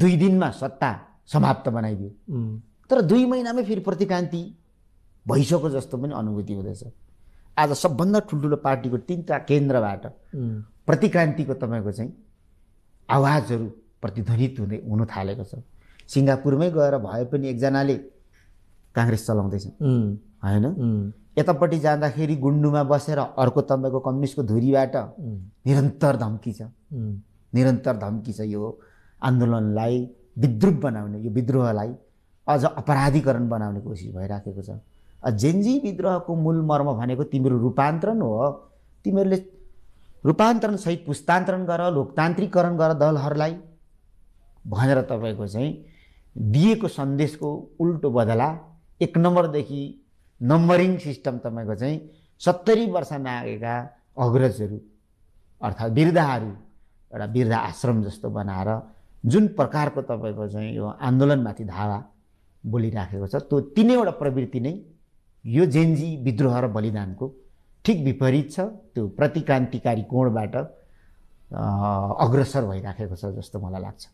2 दिनमा सत्ता समाप्त बनाइदियो। तर 2 महिनामै फेरि प्रतिक्रान्ति भइसक्यो जस्तो पनि अनुभूति हुँदैछ। आज सबभन्दा ठुल्ठुलो पार्टीको 3टा केन्द्रबाट प्रतिक्रान्तिको तपाईँको चाहिँ आवाजहरू प्रतिध्वनित हुन थालेको छ। सिङ्गापुरमै गएर भए पनि एकजनाले काङ्ग्रेस चलाउँदैछ होइन, यतापट्टि जाँदाखेरि गुन्डुमा बसेर अर्को तपाईँको कम्युनिस्टको धुरीबाट निरन्तर धम्की छ। यो आन्दोलनलाई विद्रुप बनाउने, यो विद्रोहलाई अझ अपराधीकरण बनाउने कोसिस भइराखेको छ। जेन्जी विद्रोहको मूल मर्म भनेको तिम्रो रूपान्तरण हो। तिमीहरूले रूपान्तरण सहित पुस्तान्तरण गर, लोकतान्त्रिकरण गर दलहरूलाई भनेर तपाईँको चाहिँ दिएको सन्देशको उल्टो बदला 1 नम्बरदेखि नम्बरिङ सिस्टम तपाईँको चाहिँ 70 वर्ष नागेका अग्रजहरू अर्थात् वृद्धाहरू एउटा वृद्धा आश्रम जस्तो बनाएर जुन प्रकारको तपाईँको चाहिँ यो आन्दोलनमाथि धावा बोलिराखेको छ, त्यो 3वटा प्रवृत्ति नै यो जेन्जी विद्रोह र बलिदानको ठिक विपरीत छ। त्यो प्रतिक्रान्तिकारी कोणबाट अग्रसर भइराखेको छ जस्तो मलाई लाग्छ।